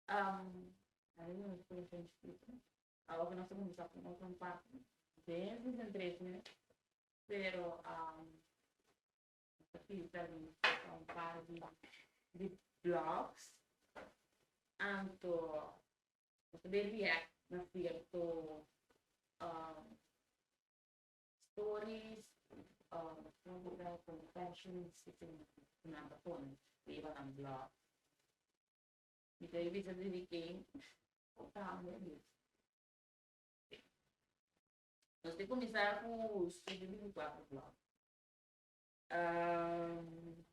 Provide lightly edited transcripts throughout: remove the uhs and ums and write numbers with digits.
Um, ahí no estoy chiquito. Awor ku nos ta kuminsá ku otro un parti den season tres mes, pero um, nos ta pidi permiso pa un par di di blogs, anto nos ta bay react na cierto um, stories, um, confessions ku nan ta pone riba nan blog. Mi ta bisa di ken tambe dus. Nos te kuminsá ku Studio 24 blog. Um,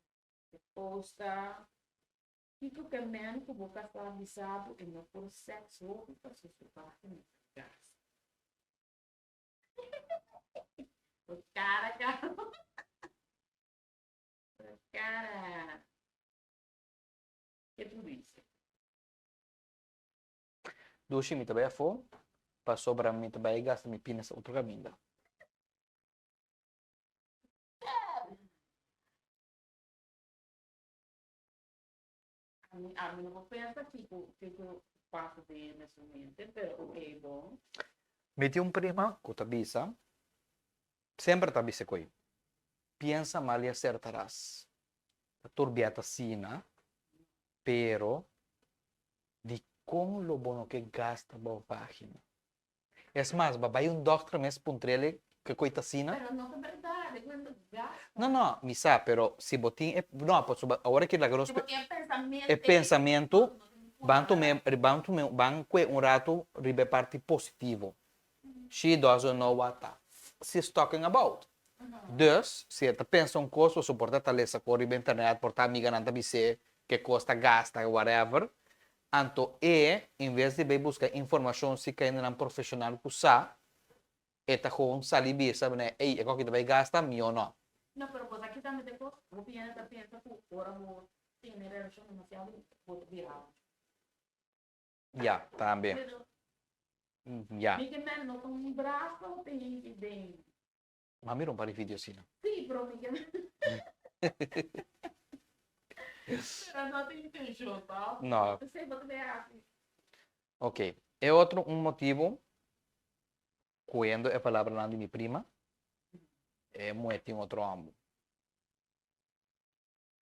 e posta Kiko ke men ku bo kasá bisa bo e no por sèks hopi paso su página ta gasta. Bo kara kara. Bo kara. Ke tu bisa? Dushi mi ta bai afó pasobra mi ta bai gasta mi pinas otro kaminda. Ami, ami no por pensa kiko, kiko pasa den e su mente, pero ok, bon. Mi tin un prima ku ta bisa, semper ta bisa koe, piensa mal y acertarás. Ta turbia ta asina, pero dikon lo bo no ke gasta bo vagina? Es mas, ba bai un dokter mes puntr'el ke koe ta asina. Pero no ta berdad, e koe no gasta. No, no, mi sa, pero si bo tin e, no, pasobra awor aki laga nos Si bo tin e pensamentu e pensamentu, ban tum'é, ban tum'é, ban kue un ratu riba e parti positivo. She doesn't know what the f she's talking about. Dus, si e ta pensa un kos, pasobra por ta ta lesa kos riba internet, por ta amiganan ta bis'é ke kos ta gasta, whatever, Anto e, en vez di bay busca informacion si caendanan profesional cu sa, e ta gewoon sali bisa manera, ey, e coki ta bay gasta, mi o no. No, pero bo sa ki tambe ta e cos, hopi hende ta pensa cu ora bo tene relacion demasiado bo ta bira mucho. Ya, tambe. Pero, Ya. mi ke men no ta un brasa hopi hende den. Ma mira un par di video asina. Sí, pero mi ke Pero no tin intenshon, tòg? No. P'esei bo ta bay hasi. Ok. E otro un motibu, kuyendo e palabranan di mi prima, e muhé tin otro hòmber.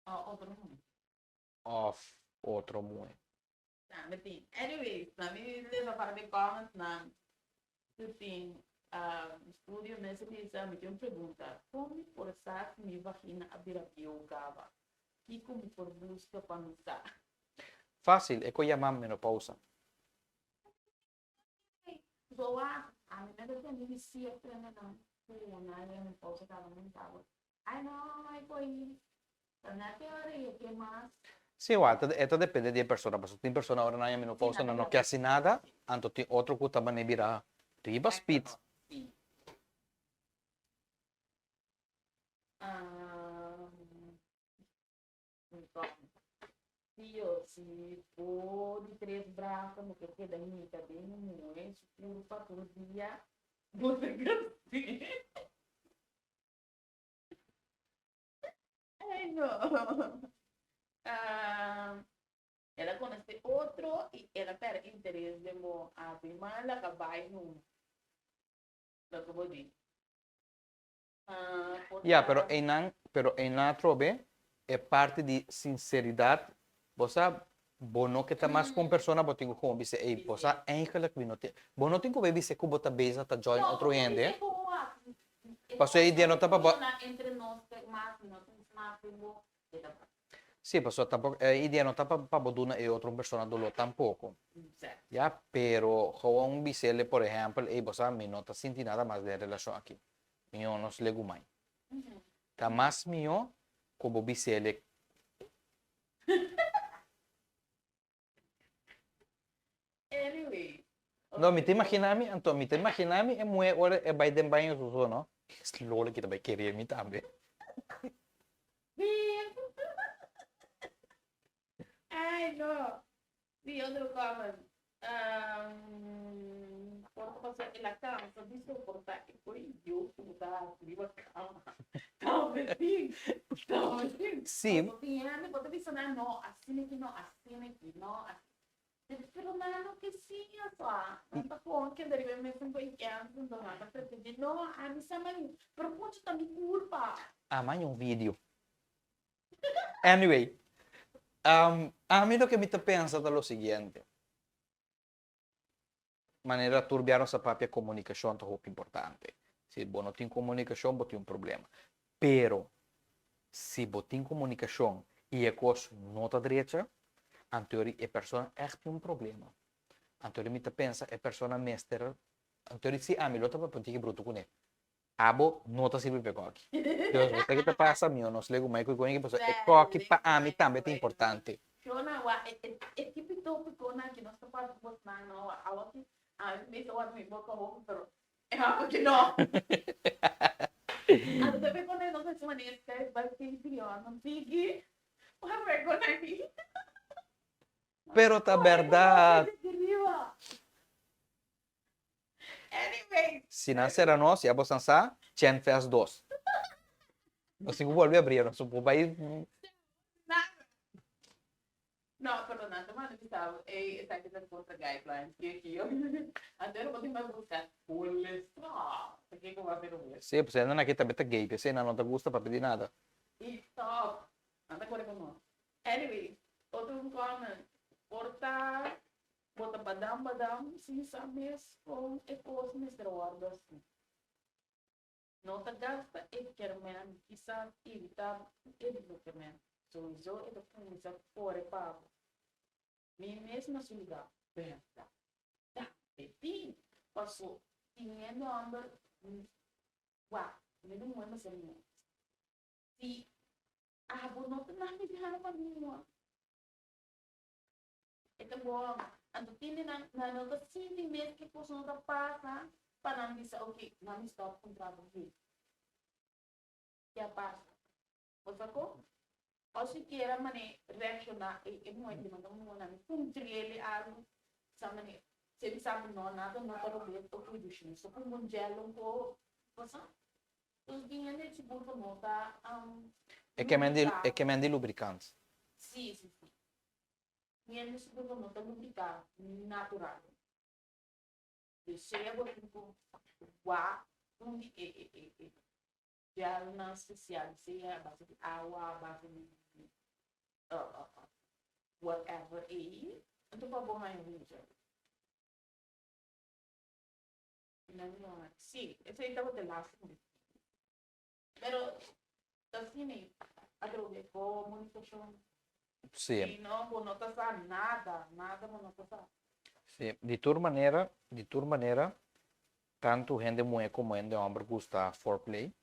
Òf otro muhé. Òf otro muhé. Tambe tin. Anyways, na mi lesa par di comments nan cu tin studio mes a bisa mi tin un pregunta, con mi por sa si mi vagina a bira bieu caba? Kico mi por busca pa mi sa? Facil, e cu yama menopausa. So a mi mester tende mi cierto hendenan cu nan a menopausa caba nan caba. Ay no, ay coy Ta na teoria ke mas. Sí, wak, e ta depende di e persona, pasobra tin persona ora nan yama menopausa nan no ke hasi nada, anto tin otro ku ta manera bira riba speed. Sí. Tio, si bo di tres brasa bo ke keda mita den un muhe su kurpa tur dia, bo ta gasti. Ay no. Ah, el a conoce otro y el a perde interes den bo. Ah, tin mala ka bai numa. Loke bo di. Ah, por Ya, pero ta. einan, pero einan atrobe e parti di sinceridad, bo sa, bo no ke ta mas ku un persona, bo tin ku komo bisa, ey, bo sa eigenlijk mi no tin, bo no tin ku bay bisa ku bo ta bezig ta join No, otro bo por hende. bisa ku bo a Pasobra e idea no ta pa bo. Sí, pasobra tampoco e idea no ta pa pa bo duna e otro persona dolor tampoco. Ya, pero gewoon bisele por ehempel, ey bo sa mi no ta sinti nada mas den e relacion aki. Mihó nos legumai. Ta mas mihó ku bo bisele. Anyway. No, mi ta imagina mi, anto mi ta imagina mi e muhé ora e bai den baño su so, no? Es lolo ki ta bai kere mi tambe. Ay, no. Di otro comment. Um, por ta pasó el a cansa di soporta e koe yo ku ta hasi riba kama. Tambe tin, tambe tin. Sí. Paso tin hende ku ta bisa nan, no, asina ki no, asina ki no, asina. Pero nan no ke siña sa. Nan ta kon keda riba e mesun koikense, enton nan ta pretendé, no, ami sa mani, pero poncho ta mi kurpa. A manda un video. Anyway, ami loke mi ta pensa ta lo siguiente. Manera tur bia nos a papia komunikashon ta hopi importante. Si bo no tin komunikashon bo tin un problema. Pero si bo tin komunikashon i e kos no ta drecha, anto e persona ègt tin un problema. Anto mi ta pensa e persona mester, anto si ami lo ta papia un tiki brutu kuné. Abo no ta sirbi pa e kòki. Dus bo sa ki ta pasa, mihó nos legu mai ku e koña aki pasobra e kòki pa ami tambe ta importante. Shona wa e e e kipi topikonan ki nos ta papia ku bosnan no wa awa ki ami mes a wak mi boka hopi pero e hòmber ki no. Anto ta pekona nos hasi manera step by Patreon no sigui wak pekona aki. Pero ta bèrdat. Si nan sera nos, ya bosan sa, Chen Fest dos. Nos tin ku bolbe abri, nos no por bai. No, pero nan ta manda bisa bo, ey, esaki ta kontra guidelines, ki ki yo. Anto bo tin bai buska kolesterol. Ta kiko bo a hacer bo? Sí, pues nan aki tambe ta gay, p'esei nan no ta gusta papia di nada. I stop. Nan ta kore ku nos. Anyway, otro un comment. Por ta Bo ta badam badam sin sa mes kon e kos mester wòrdu hasi. No ta gasta e kermen, kisas irita bo ku e lo kermen. Souiso e ta kuminsá kore pa bo. Mi mes na su lugá, bèrdat. Tambe tin, paso tin hende hòmber wak, mi no muhé mester muhé. Si abo no ta navegá pa nua. E ta bon. Anto tin di nan, nan no ta sinti mes ke kos no ta pasa pa nan bisa ok, nan mi stop un trato aki. Ke a pasa? Bo sa kon? O sikiera mane reakshoná e e muhé ki no ta muhé nan mi puntriel algu sa mane si e bisa bo no nada no ta robes ok dushi mi so pun un gel un po bo sa? Entonces tin hende sigur ku no ta E ke men di e ke men di lubrikant. Si si si. Hende su boca no ta lubrica natural. Dus sea bo tin cu wak un di e e e e gelnan special, sea a base di awa, a base di whatever ei, anto pa bo haña un gel. Sí, esei tabata e laatste ku mi. Pero ta asina ei atrobe comunicacion. Sí. Si no, bo no ta sa nada, nada bo no ta sa. Sí, di tur manera, di tur manera, tantu hende muhé komo hende hòmber gusta foreplay.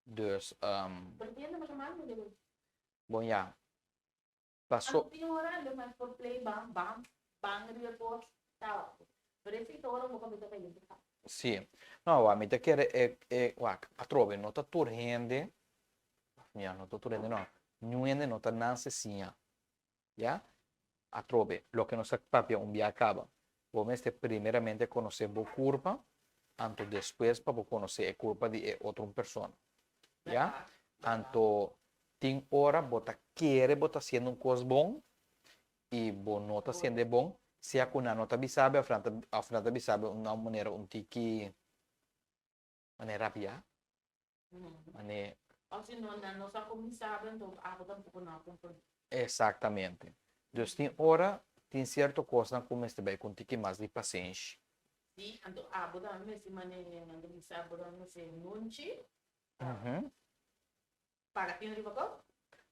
Dus, Pero tin hende masha mal hende gusta. Bon ya, paso. Anto tin ora lo mas foreplay ban, ban, ban riba e kos, kaba. Pero esei ta ora bo kabesa kayente kaba. Sí. No, wak, mi ta kere e, e, wak, atrobe, no ta tur hende, ya, no ta tur hende no, niun hende no ta nase siña, ya. Atrobe, loke nos a papia un bia kaba, bo mester primeramente konosé bo kurpa, anto despues pa bo konosé e kurpa di e otro un persona, ya. Anto tin ora bo ta kere bo ta hasiendo un kos bon i bo no ta hasiendo e bon, sea ku nan no ta bisa bo òf nan ta òf nan ta bisa bo na un manera un tiki manera rabiá, mane. Òf si no nan no sa kuminsá bo enton abo tampoko no a komprondé. Exactamente. Dus tin ora tin cierto cosnan cu mester bay cu un tiki mas di pasenshi. Sí, anto abo tambe mester mane nan ta bisa abo tambe mester nunchi. Paga tino riba ko?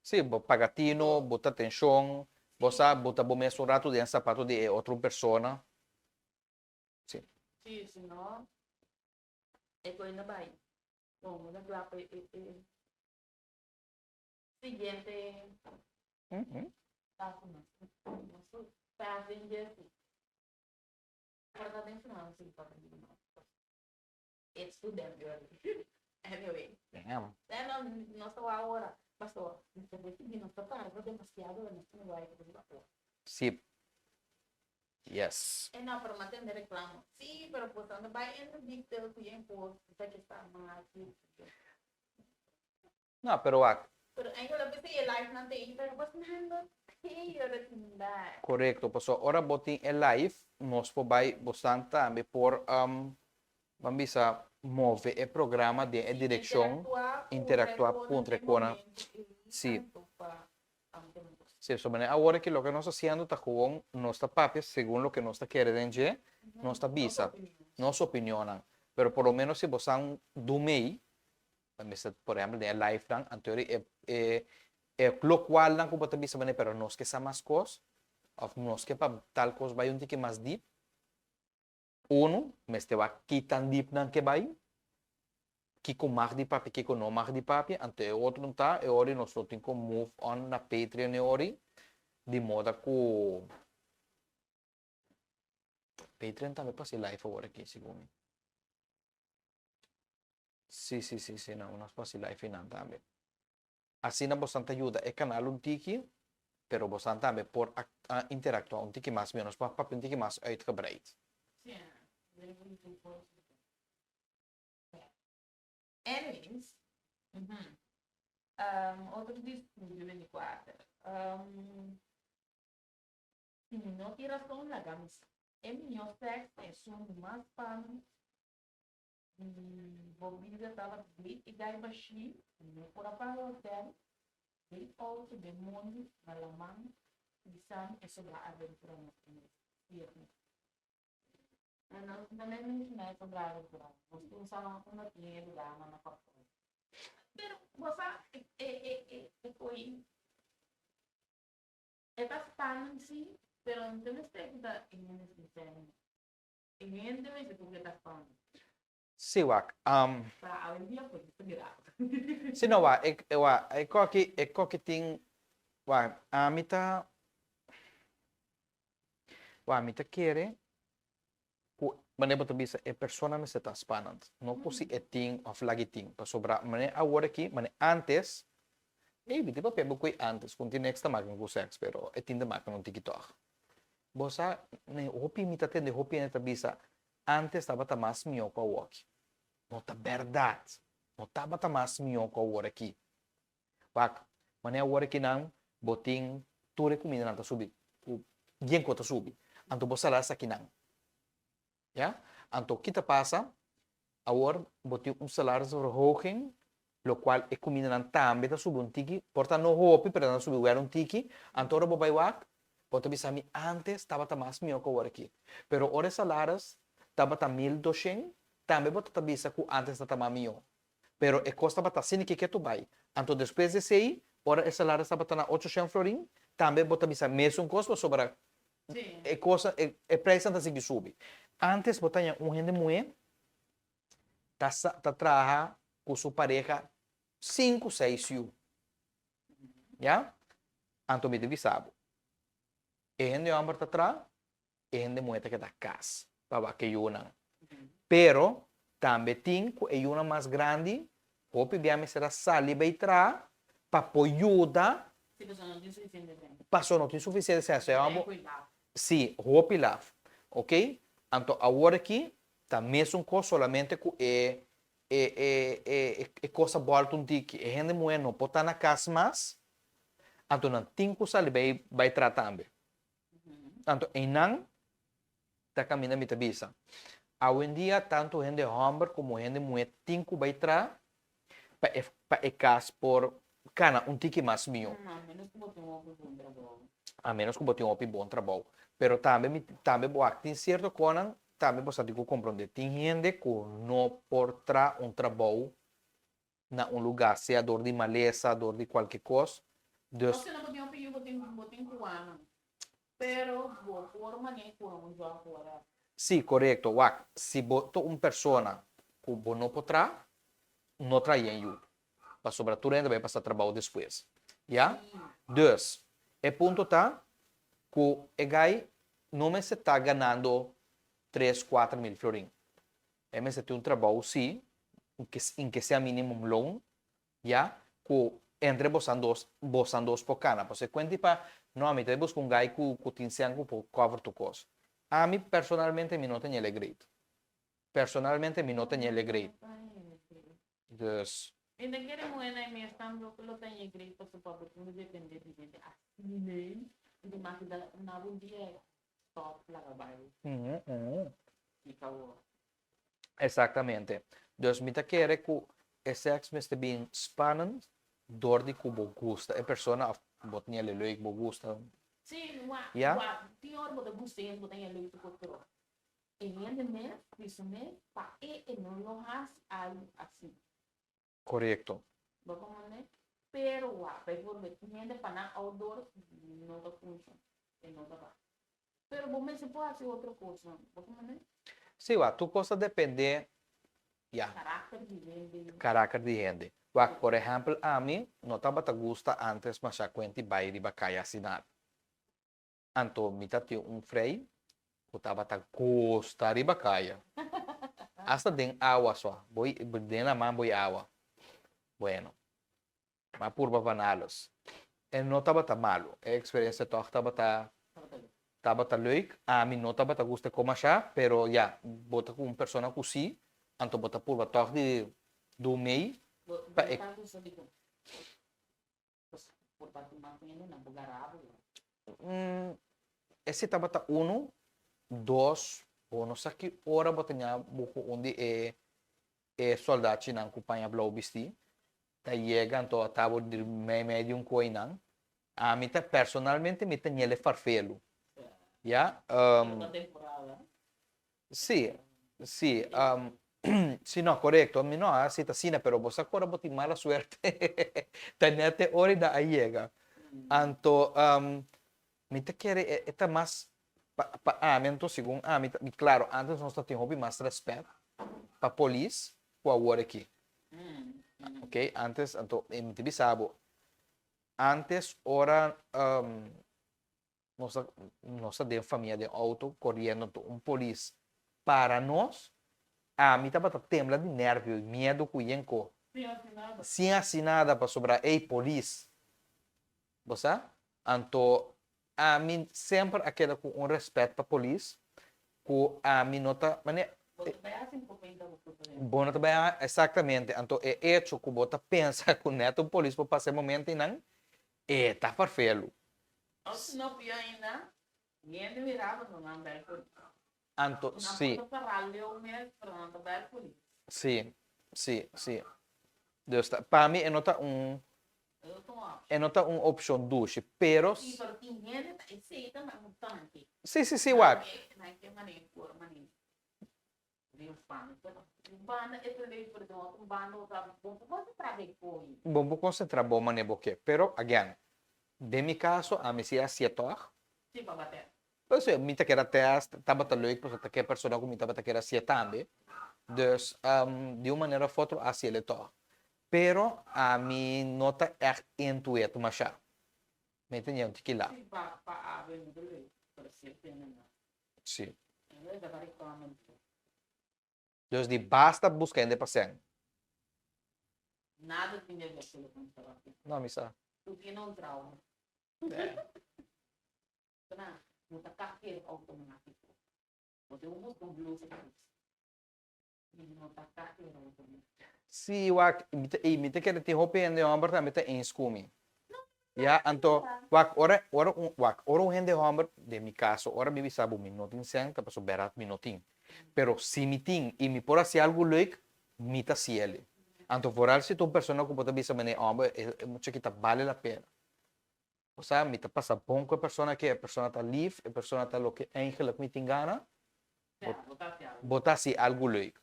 Sí, bo paga tino, bo ta atencion, bo sa bo ta bo mes un rato den sapato di e otro persona. Sí. Sí, si no e koe no bay. Bon, bo ta kla pa e e siguiente paso nos. Nos passenger sí. Por ta den final sí pa It's too damn early. Anyway. Damn. Eh, no, no ta ahora. Pastor, nos ta recibi, nos ta tarda demasiado, nos ta guay riba ora. Sí. Yes. Eh, no, pero mantén reclamo. Sí, pero pues ando bay en the detail ku yen kos, ta que está mal. No, pero wak. Pero eigenlijk is e live nan te pero pues nando. Oké, ora tin live. Korekto, pasobra ora bo tin e live, nos por bai, bosan tambe por, ban bisa, move e programa den e direkshon, interaktuá, puntra e konan. Sí. Sí, so manera awor aki loke nos ta hasiendo ta gewoon nos ta papia segun loke nos ta kere den dje, nos ta bisa nos opinionnan. Pero por lo menos si bosan dumei, ta mester por ehempel den e live nan, anto e e e lokualnan ku bo ta bisa manera pero nos ke sa mas kos òf nos ke pa tal kos bai un tiki mas dip, Unu, mester wak ki tan dip nan ke bai, kiko mag di papia, kiko no mag di papia, anto e otro ta e ora nos lo tin ku move on na Patreon e ora, di moda ku Patreon tambe por hasi live awor aki segun mi. Si, si, si, si, no, nos por hasi live einan tambe. Asina bosan ta yuda e kanal un tiki, pero bosan tambe por interactua un tiki mas mihor. Nos por papia un tiki mas uitgebreid. Sí, den un YouTube por Anyways, otro di Studio 24. Si mi no tin rason, laga mi sa. E mihó seks esun mas pan Di bo bida tabata date e gai bashí, no por a paga hotel, den auto, den mondi, na laman, bisa mi e sobrá aventura nos tin firme. Na nos no me menshoná e sobrá aventura, nos tin sa unda tin e lugarnan na Kòrsou. Pero bo sa e e e e ko'i e ta spannend sí, pero no ta mester ku ta e hende sincero. E hende mester ku ke ta spannend. Sí, wak. Pa awendia pues ta bira. Sí, no, wak, e, wak, e koki, e koki tin, wak, ami ta, wak, mi ta kere ku, manera bo ta bisa, e persona mester ta spannend. No ku si e tin òf lag'i tin. Pasobra manera awor aki, manera ántes, ey, mi tin papia bo ku e ántes, ku no tin niks ta maken ku sèks, pero e tin ta maken un tiki tòg. Bo sa, hopi mi ta tende hopi hende ta bisa, antes tabata mas mihó ku awoki. No ta bèrdat. No tabata mas mihó ku awor aki. Wak, manera awor aki nan, bo tin tur e kumindanan ta subi, ku bien ku ta subi. Anto bo sala esakinan. Ya? Anto ki ta pasa? Awor bo tin un salarisverhoging, lokual e kumindanan tambe ta subi un tiki, por ta no hopi, pero nan ta subi wèl un tiki. Anto ora bo bai wak, bo ta bisa mi ántes tabata mas mihó ku awor aki. Pero ora e salaris tabata 1200, tambe bo ta ta bisa ku ántes tabata mas mihó. Pero e kos tabata asina ki ketu bai. Anto despues di esei, ora e salaris tabata na 800 florin, tambe bo ta bisa mesun kos pasobra E cosa, e, e prijsnan ta sigui subi. Antes bo taña un hende muhé ta sa, ta traha ku su pareha sinku, seis yu. Ya? Anto mi ta bisa bo, e hende hòmber ta traha, e hende muhé ta keda kas pa wak e yunan. Pero tambe tin ku e yunan mas grandi hopi bia mester a sali bai traha pa por yuda. Si pasobra no tin sufisiente sèn. Pasobra no tin sufisiente sèn. So e Si, hopi laf. Ok, anto awor aki ta mesun kos solamente ku e e e e e kos a bòlta un tiki. E hende muhé no por ta na kas mas, anto nan tin ku sali bai bai traha tambe. Anto einan ta kaminda mi ta bisa. Awendia tantu hende hòmber komo hende muhé tin ku bai traha pa e pa e kas por kana un tiki mas mihó. A ménos ku bo tin hopi bon trabou. A ménos ku bo tin hopi bon trabou. Pero tambe mi tambe bo wak tin sierto konan tambe bo sa tin ku komprondé. Tin hende ku no por traha un trabou na un lugá, sea dor di malesa, dor di kualke kos. Dus. Òf si no bo tin hopi yu bo tin bo tin kuanan. Pero bo por manera cura un job ora. Sí, korekto. Wak, si bo ta un persona ku bo no por traha, no traha yen yu. Pasobra tur hende bai pasa trabou despues. Ya? Dus, e punto ta ku e gai no mester ta ganando tres, kuater mil florin. E mester tin un trabou, sí, inke sea minimum loon, Ya cu entre bosan dos, bosan dos por cana. Pasobra e cuenti pa, no, ami ta busca un guy cu cu tin cen cu por cover tur cos. Ami personalmente mi no ta ñele great. Personalmente mi no ta ñele great. Dus. Mi ta kere muhe na e mes tambe lo ta ñe great paso pa bo tin depende di hende asina ei di mas da na bo dia stop laga bai i kabo. Exactamente. Dus mi ta kere ku e seks mester bin spannend dor di ku bo gusta e persona of bo ta ñe leuk bo gusta. Si, wa wa tin ora bo ta gusta hende bo ta ñe leuk tur kos pero E hende mes di su mes pa e e no lo hasi algu asi. Korekto. Bo komprende? Pero wak, bijvoorbeeld un hende pa nan outdoor no ta funciona, e no ta bai. Pero bo mester por hasi otro kosnan, bo komprende? Sí, wak, tur kos ta depende, ya. Karakter di hende. Karakter di hende. Wak, por ehèmpel ami no tabata gusta antes masha kuenti bai riba kaya asina. Anto mi ta tin un frei ku tabata gusta riba kaya. Asta den awa so, boi den laman boi awa. Bueno, mi a purba van alles. E no tabata malu, e eksperensia tòg tabata tabata leuk. Ami no tabata gusta e koma asha, pero ya, bo ta ku un persona ku si, anto bo ta purba tòg di dun mei pa e. Esei tabata unu, dos, bo no sa ki ora bo ta ña bo ku un di e e soldachinan ku paña blou bistí ta yega anto a tabo di mei mei di un koinan. Ami ta personalmente mi ta ñele farfelu, ya. Sí, sí, sí no, korekto, mi no a hasi ta asina, pero bo sa ku ora bo tin mala suerte ta nèt e ora i nan a yega. Anto mi ta kere e ta mas pa pa ami anto segun ami ta klaro antes nos ta tin hopi mas rèspèt pa polis ku awor aki. Oke, antes anto mi ta bisa bo antes ora Nos ta nos ta den famia den auto coriendo anto un polis para nos, ami tabata tembla di nervio y miedo cu yen co Sin haci nada. Sin haci nada pasobra ey polis, bo sa? Anto ami semper a keda cu un respet pa polis cu ami no ta mane. Bo ta bay haci un comenta bo por poner. Bo no ta bay haci, exactamente, anto e hecho cu bo ta pensa cu net un polis por pasa e momento eynan, e ta farfelu. Nos no pio ainda, hende mira bo no nan bel polis. Anto, si. Nan por ta pará leu mes, pero nan ta bel polis. Si, si, si. Dus ta, pa mi e no ta un, e no ta un opshon dushi, pero. Si, pero tin hende ta esei ta nan tanke. Si, si, si, wak. Nan ke manera por manera. Bo por konsentrá bo manera bo ke, pero again, den mi kaso ami si a hasié tòg. Pues mi ta keda tèst, tabata leuk pasobra ta ke persona ku mi tabata kere hasié tambe. Dus di un manera òf otro a hasiel e tòg. Pero ami no ta ègt into it mashá. Mi ta ña un tiki la. Sí. Dus di basta busca hende pa sèn. Nada tin de ver cu loke nos ta papia. No, mi sa. Tu tiene un trauma. Na, bo ta cajero automatico. Bo tin un busca un blusa pa bisti. Mi no ta cajero automatico. Sí, wak, mi ta, ey, mi ta kere tin hopi hende homber tambe ta eens cu mi. Ya, anto, wak, ora, ora un, wak, ora un hende hòmber, den mi kaso, ora mi bisa bo mi no tin sèn, ta pasobra bèrdat mi no tin. Pero si mi tin i mi por hasi algu leuk, mi ta hasi el'e. Anto vooral si ta un persona ku bo ta bisa manera, hòmber, e e mucha aki ta bale la pena. Osea, mi ta pasa bon ku e persona aki, e persona ta lif, e persona ta loke eigenlijk mi tin gana, bo ta hasi algu leuk.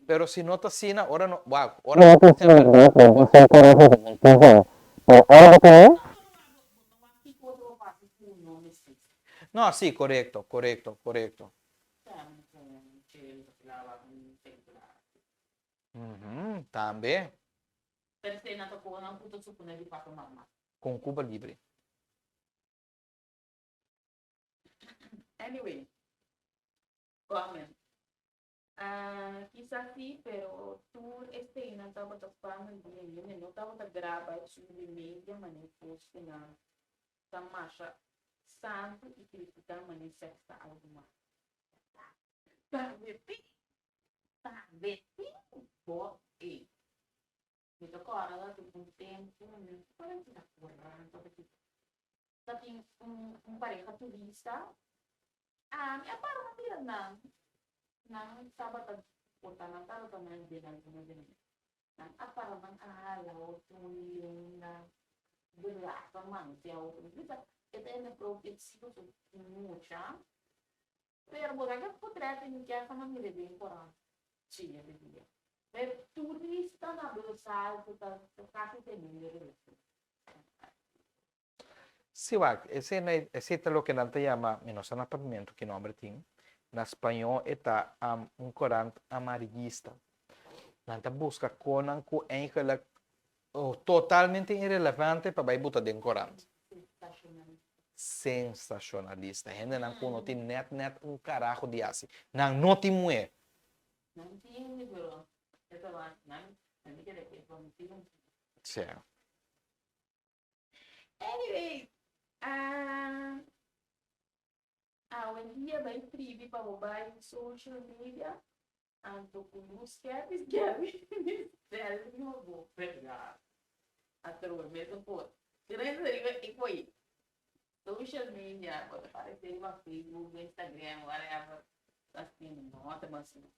Pero si no ta asina, ora no, wak, ora. No ta sin berdad, bo por ser coraje di bo tin fe, pero ora bo tin. No, si, corecto, corecto, corecto. Tambe. Con Cuba Libre. Anyway, comment. Ah, kisas sí, pero tur eseinan tabata spannend di e hende no tabata graba i subi media manera kos ku nan ta masha santu i kritiká manera sèks ta algu mal. Tambe tin, tambe tin bo ei. Mi ta kòrda dat un tempu, mi no ta kòrda si ta korant òf kiko, ta tin un pareha turista, ami a para pa mira nan, nan tabata por ta nan tabata na den algun evento, nan a para nan a hala otro un lenga, brasa mansia otro, mi bisa e ta hende propio si pasobra mucha. Pero bo ta ke potrèt di mi kèsa na mira den korant dia di dia. Pero turista na Brussel ku ta kasi teniendo relashon. Sí wak, esei na esei ta loke nan ta yama, mi no sa na papiamentu ki nomber tin, na spañó e ta un korant amarillista. Nan ta buska konan ku eigenlijk totalmente irelevante pa bai buta den korant. Sensacionalista. Hendenan ku no tin nèt nèt un karaho di hasi. Nan no tin muhé. Nan tin pero e ta nan nan di kere e bon tin. Sí. Anyway, ah awendia bai tribi pa bo bai social media Anto ku lus skèrpi skèrpi mi sèlfi bo bèrdat. Atrobe mesun kos. Si no ta riba e koi social media bo ta parese riba Facebook, Instagram, whatever ta asina no ta mas asina.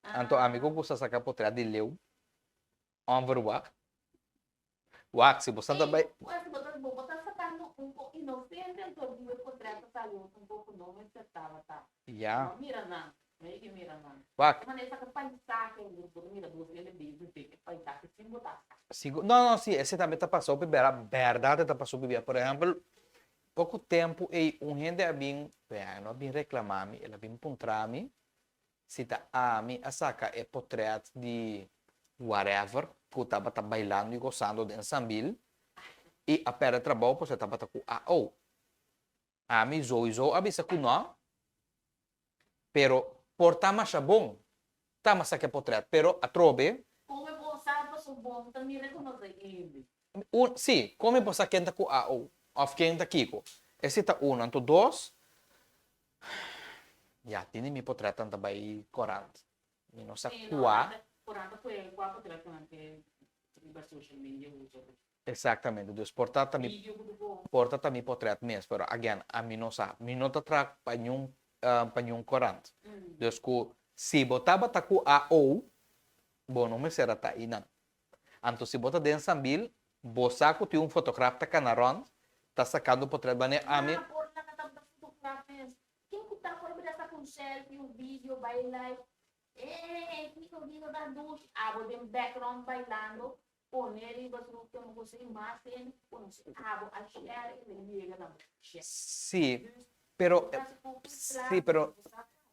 Anto ami ku gusta saka potrèt di leu onverwacht. Wak, si bo sa ta bai. Pues bo ta bo ta sacando un po inocente anto di e potret ta sali un poco no mester tabata. Ya. No mira nan, no yega mira nan. Wak. Manera saca paisahe bo ta mira dos hende bezig den e paisahe sin bo ta sa. Sigur, no no si ese tambe ta pasa hopi bera, berdad e ta pasa hopi bia. Por ehempel, poco tempo ey un hende a bin, bueno, no a bin reclama mi, el a bin puntra mi Si ta ami a saka e potret di whatever ku tabata bailando i gosando den Sambil i a pèrdè trabou pasobra e tabata ku AO. Ami souiso a bisa ku nò, pero por ta masha bon ta mi a saka e potret, pero atrobe. Kon mi por sa pasobra bo ta mira ku no ta hende? Un, sí, kon mi por sa ken ta ku AO òf ken ta kiko? Esei ta uno. Anto dos, Ya, tin di mi potretnan ta bai korant. Mi no sa kua. Korant ta kue kua potretnan ke riba social media usa. Exactamente, dus por ta ta mi por ta ta mi potret mes, pero again, ami no sa. Mi no ta traha pa niun pa niun korant. Dus ku si bo tabata ku AO, bo no mester a ta einan. Anto si bo ta den Sambil, bo sa ku tin un fotograaf ta kana rònt, ta sakando potret wanneer ami. Na por laga tabata fotograaf mes. Ken ku ta por bira saka un selfie, un video, bai live. Eeh, kiko kiko ta dushi. Abo den background bailando, pone riba su kemo ku si mas hende ku konosé abo a share e lo yega na bo share. Sí, pero, sí, pero,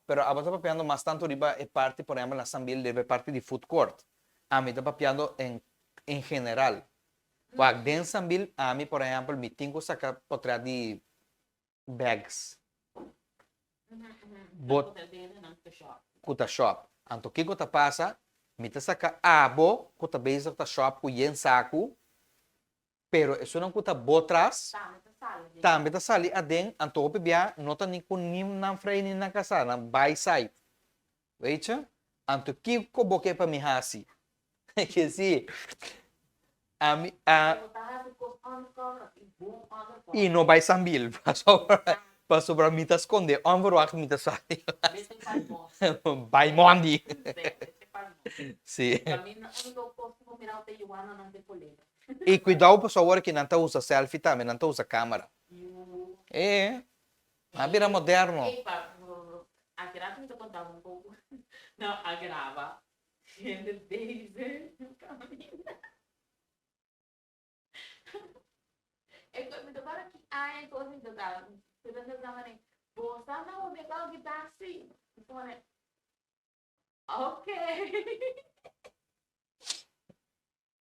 pero abo ta papiando mas tantu riba e parti, por ehempel na Sambil, riba e parti di food court. Ami ta papiando en en general. Wak den Sambil ami por ehempel mi tin ku saka potret di bags. Bo ku ta shop. Anto kiko ta pasa? Mi ta saka abo ku ta bezig ta shop ku yen saku Pero esunnan ku ta bo tras tambe ta sali aden, anto hopi bia no ta ni ku ni nan frei ni nan kasá, nan bai sait. Weet je? Anto kiko bo ke pa mi hasi? Ke si ami a i no bai sambil pasobra pasobra mi ta skonde onverwacht mi ta sali bai mondi. Si. I cuidao pasobra awor aki nan ta usa selfie tambe, nan ta usa camera. E, a bira moderno.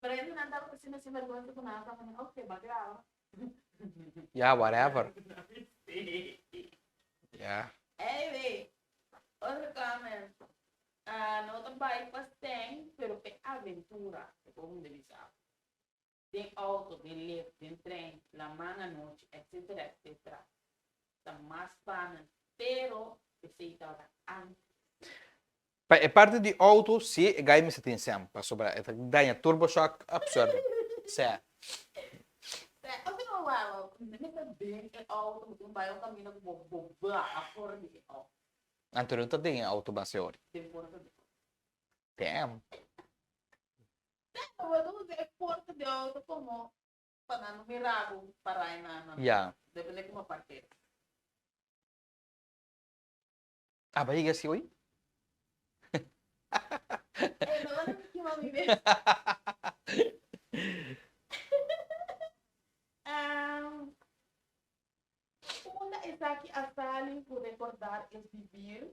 Pero e nan tabata asina sin vergüenza cu nan a taba ok, ba graba. Ya, whatever. Ya. Anyway, otro comment. Ah, no ta bai pa Stijn, pero p'e aventura, e por hunda bisa. Den auto, den lift, den trein, laman anochi, etc. Etc. Ta mas spannend, pero esey tabata antes. Pa e parti di auto si e gai mester tin sem pasobra e ta daña turbo shock absorber. Sè. Anto no ta den e auto mas e ora. Damn. Ya. Ah, ba yega si hoy? Eh, no van a kima mi mes. Um, unda esaki a sali ku recordar es vivir?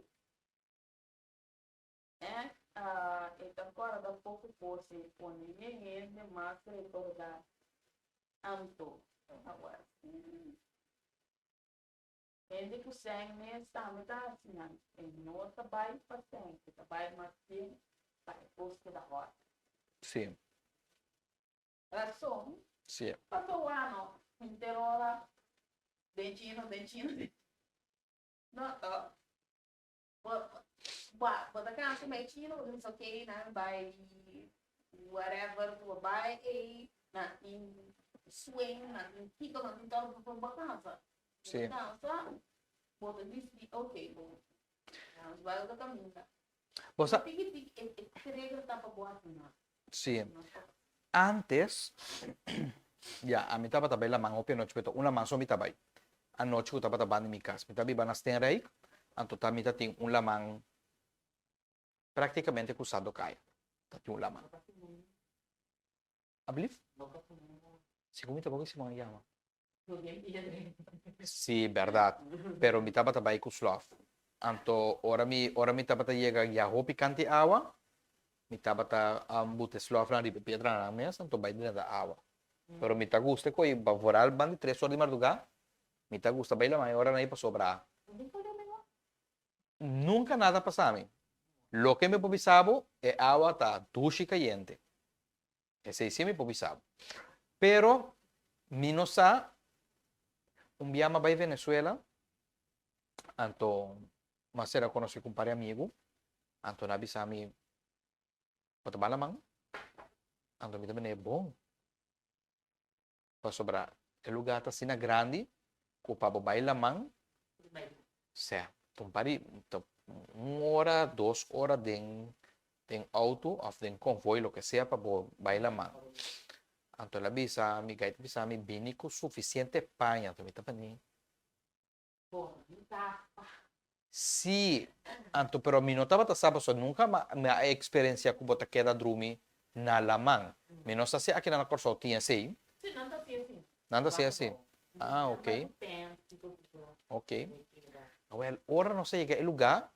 Eh, uh, e ta corda poco cos e pone hende mas recordar. Anto, awor. Hende ku sèn mes tambe ta hasi nan. E no ta bai pa sèn, e ta bai mas bien pa e kos keda hòrt. Sí. Rason? Sí. Paso wano, henter ora den chino, den chino, den No to. Bo, bo, bo ta kansa bai chino, bo ta bisa ok, nan bai whatever ku bo bai ei, nan tin swing, nan tin kiko, nan tin todo, bo bo kansa. Sí. Bo kansa, bo ta disidi ok, bo nos bai otro kaminda. Bo sa. Tiki tiki e e trigger ta pa bo hasi mas. Sí. Antes, ya, ami tabata bai laman hopi anochi, pero ta un laman so mi ta bai. Anochi ku tabata banda di mi kas. Mi ta biba na Steenrijk, anto ta mi ta tin un laman praktikamente kusado kaya. Ta tin un laman. Ablief? Segun mi ta boka Simon a yama. Sí, bèrdat. Pero mi tabata bai ku slòf. Anto ora mi ora mi tabata yega ya hopi kanti awa, mi tabata buta e slòfnan riba e piedranan mes, anto bai drenta awa. Pero mi ta gusta ko'i vooral ban di tres or di mardugá, mi ta gusta bai laman e oranan ei pasobra nunka nada a pasa mi. Loke mi por bisa bo, e awa ta dushi kayente. Esei sí mi por bisa bo. Pero mi no sa, un bia mi a bai Venezuela, anto mi a sera konosí ku un par di amigu, anto nan a bisa mi, bo ta bala man? Anto mi ta bini, bon, pasobra e lugá ta asina grandi ku pa bo bai laman, sea, ta un par di, ta un ora, dos ora den den auto of den konvoi, loke sea pa bo bai laman. Anto el a bisa mi, guide a bisa mi, bini ku sufisiente paña. Anto mi ta bini. Sí, anto pero mi no tabata sa pasobra nunka mi a eksperensia ku bo ta keda drumi na laman. Mi no sa si aki na Kòrsou tin esei. Sí, nan ta hasi así. Nan ta hasi así. Ah, ok. Ok. Awel, ora nos a yega e lugá,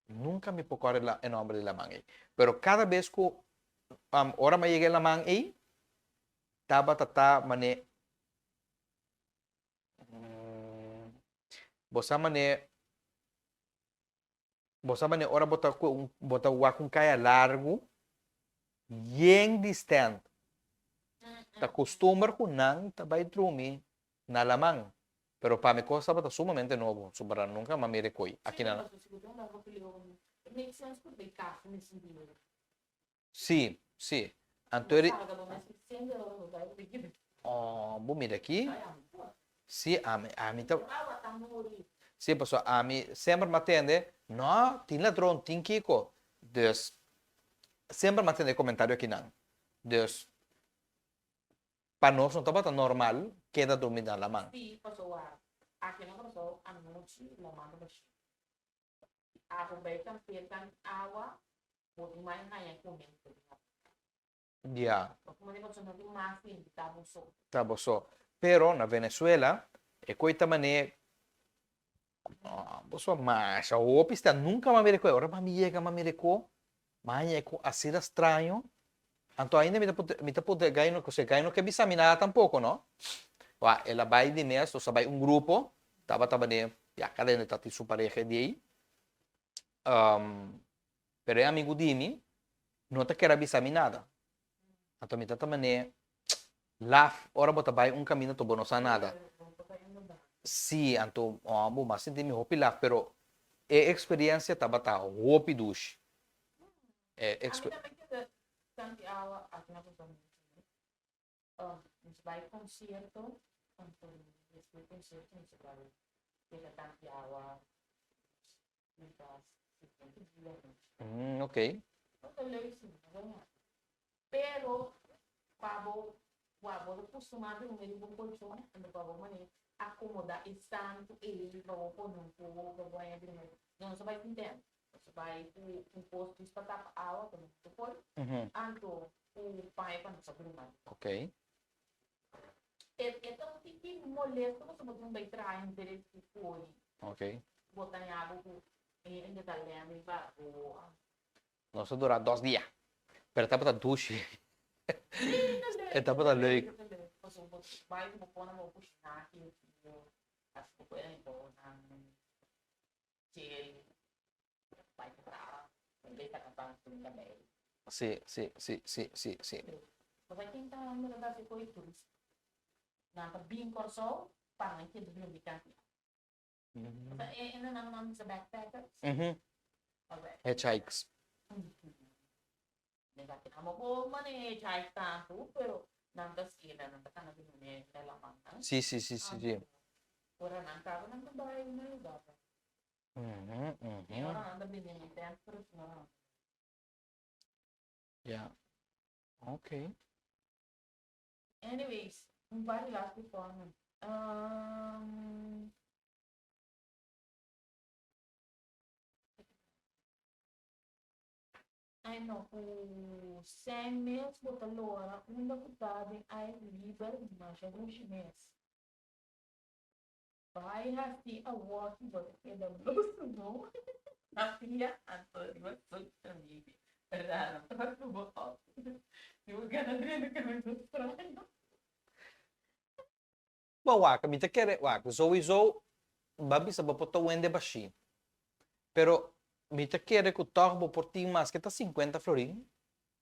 nunka mi por kòrda e nòmber di laman ei. Pero kada bes ku ora mi a yega e laman ei, tabata ta manera Bo sa mane, bo sa mane ora bo ta ku un, bo ta wak un kaya largu yen di stand. Ta kustumber ku nan ta bai drumi na laman. Pero pa mi kos tabata sumamente nobo, sobra nunka m'a mira e koi aki na. Sí, sí. Anto e. Oh, bo mira aki. Sí, ami, ami ta. Sí, pasobra ami semper m'a tende, no, tin ladron, tin kiko. Dus, semper m'a tende e komentario akinan. Dus, pa nos no tabata normal keda drumi na laman. Sí, pasobra aki na Kòrsou anochi laman ta bashí. Abo bai kampetan awa bo tin mai haña kume ku bo tin Ya. Bo kuma di boso no tin mas limpi ta bo so. Ta bo so. Pero na Venezuela e koe ta mane bo so masha hopi sta nunka m'a mira e koe. Ora mami yega m'a mira e koe m'a haña e koe asina straño. Anto ainda mi ta puntra mi ta puntra e gai no e gai no ke bisa mi nada tampoko no. Wak el a bai di mes nos a bai un grupo tabata mane ya kada hende ta tin su pareha di ei. Pero e amigu di mi no ta kere a bisa mi nada. Anto mi ta ta mane laf ora bo ta bai un kaminda to bo no sa nada. Sí, anto bo mas sinti mi hopi laf pero. E experiencia tabata hopi dushi. E A mi tambe keda tanti awa aki na Kòrsou mes. Nos bai concierto, anto despues concierto nos bai keda tanti awa mientras siguiente dia nochi. Mm, ok. Ta leuk si, no ta mal. Pero pa bo wak bo ta kustumá drumi riba un kolchon, anto pa bo manera akomodá e santu ei pa bo pone un poko pa bo haña drumi. No, nos a bai sin tènt. Nos a bai ku un kos djis pa tapa awa pa no ta koi, anto ku paña pa nos a druma. Ok. E e ta un tiki molesto pasobra bo tin bai traha henter e koi. Ok. Bo ta haña bo ku e hende ta lèn riba bo. Nos a dura dos dia, pero tabata dushi. E tabata leuk. Sí, sí, sí, sí, sí, sí. Hitchhikes. Sí, sí, sí, sí, sí. Ya. Ok. Anyways, un par di laatste formen. Um, Ai no, ku sèn mes bo ta lora unda ku ta den aire liber masha dushi mes. Bai hasi awoki bo ta keda blo sno na pia anto riba social media. Rara ta subo op. Si bo gana drenta kaminda straño. Bo wak, mi ta kere wak, souiso bo a bisa bo por ta wende bashí, pero mi ta kere ku tòg bo por tin maske ta sinkuenta florin,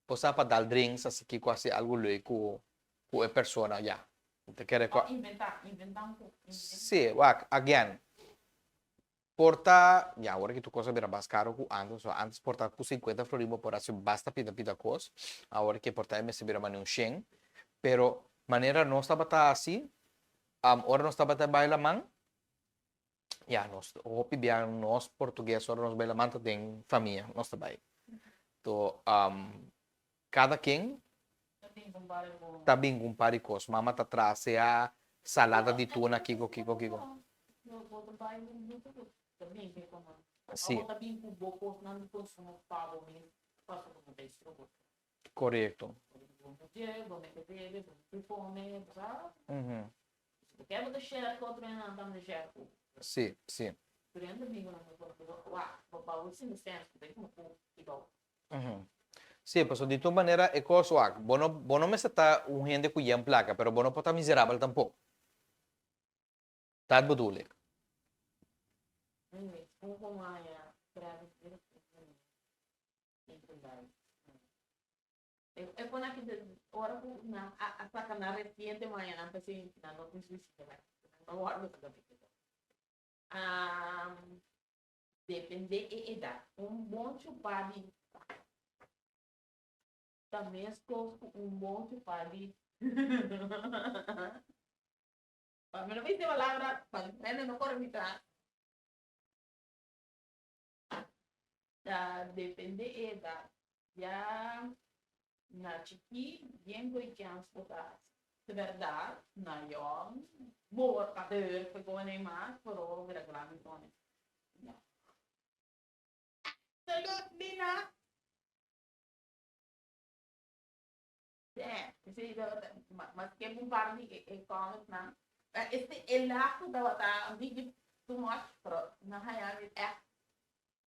bo sa pa dal drinks asi kiko hasi algu leuk ku ku e persona ya. Mi ta kere ku. Òf inventá, inventá un kos. Sí, wak, again, por ta, ya awor aki tur kos a bira mas karo ku antes, so antes por ta ku sinkuenta florin bo por hasi basta pida pida kos, awor aki por ta e mester bira manera un shen, pero manera nos tabata hasi, ora nos tabata bai laman, ya nos hopi bia nos portugues ora nos bai laman ta den famia nos ta bai, to kada ken ta bin ku un par di kos. Mama ta traha sea salada di tuna kiko kiko kiko. Sí. Korekto. Sí, sí. Sí, pasobra di tur manera e kos wak, bo no bo no mester ta un hende ku yen plaka, pero bo no por ta miserabel tampoko. Dat bedoel ik. Depende e edat. Un bon chupa di ta meskos ku un bon chupa di Pa mi no bisa e palabra pa hende no kore mi tras. Ta depende e edat. Ya na chikí bien ku e chèns bo ta hasi. Di bèrdat na yòn bo ta durf pone mas pero ora bo bira grandi pone no. Absolutely not. Esei tabata maske un par di e commentnan este e laatste tabata un tiki too much pero nan haña mi ègt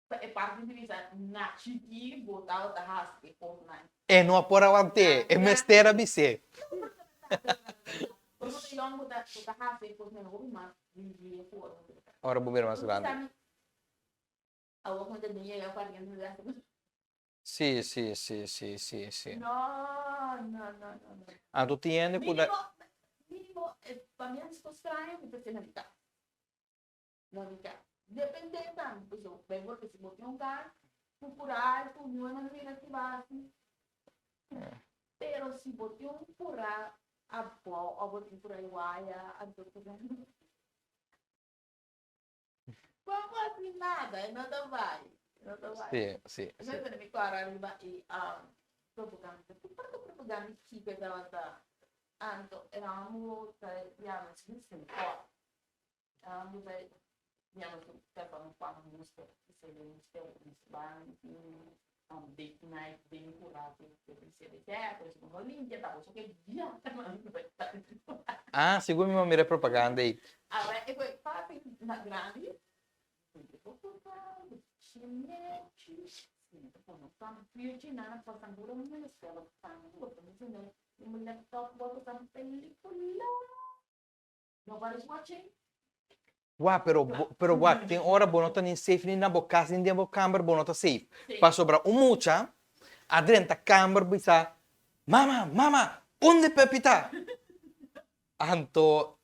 pa e parti di bisa na chiki bo tabata hasi e kosnan. E no a por awant'é, e mester a bis'é. Ora bo ta yòn bo ta hasi e kosnan hopi mas lihe ku ora bo ta grandi. Ora bo bira mas grandi. Awor ku mi ta yega kuarenta mi ta hasi. Sí, sí, sí, sí, sí, sí. No, no, no, no, no. Anto tin hende ku Mínimo, mínimo, pa mi a sto straño mi ta sey na mi kas. Na mi kas. Depende tambe, pasobra bijvoorbeeld si bo tin un kas ku kura ku niun nan mira ki basi. Pero si bo tin un kura abou of bo tin kura waya anto ku nan bo no por hasi nada, e no ta bai, e no ta bai. Sí, sí, sí. Esei mi kòrda riba e propaganda, ku parti propaganda kiko e tabata? Anto e amo ta yama Houston Port. Amo ta yama su papa un pan muster, esei den muster nos ban tin un date night den kura ku e por eso no limpia taboso ke biaha nan. Ah, sigur mi a mira e propaganda ei. Awe e koe papi na grandi Wak, pero pero wak, tin ora bo no ta ni safe ni na bo kas ni den bo kamber bo no ta safe. Pasobra un mucha a drenta kamber bisa, Mama, mama, unda e puppy ta? Anto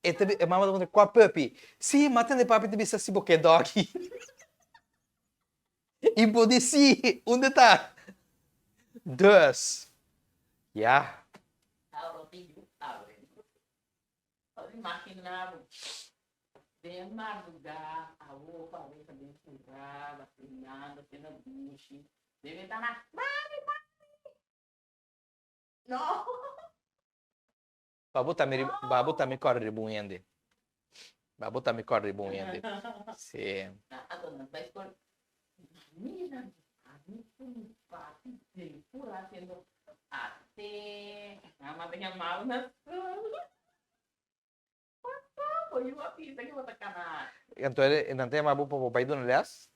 e ta e mama ta puntra, kua puppy? Sí, m'a tende papi ta bisa si bo ke doggy. I bo di sí, unda ta? Dus, ya. Imagina bo den marduga awo pareha den fura basilando asina dushi debe ta na mami mami no. Ba bo ta mi ba bo ta mi kòrda riba un hende ba bo ta mi kòrda riba un hende sí. Anto nan bai skol mira mi ku mi papi den fura haciendo ate mama ta yamabo na skol Pasa bo yu a bisa ke bo ta kana. Anto nan ta yama bo pa bo bai duna les?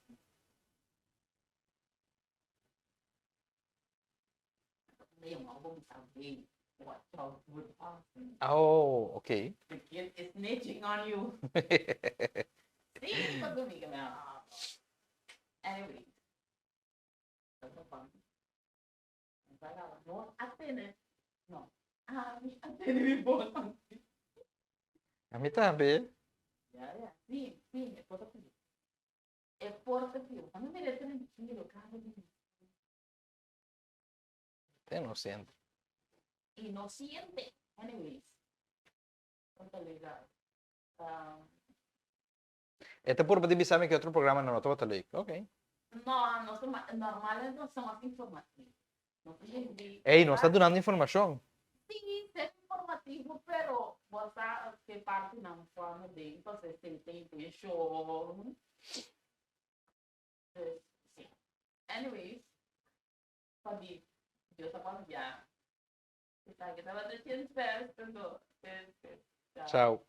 Nan yama bo bisa wey watch out good awesome. Oh, okay. The kid is snitching on you. Sí, pa mi ke Anyway. Ami tambe. Ta inocente. E ta purba di bisa mi ke otro programa no tabata leuk. Ok. No, nos ta normalmente nos ta mas informativo. Nos ta hende. Ey, nos ta dunando informacion. Sí, ta informativo, pero bo sa ke partinan forma den, pasobra esei ta intencion. Dus, sí. Anyways, pabia Dios a papia. Esaki tabata Chins Fest, anto. Chao.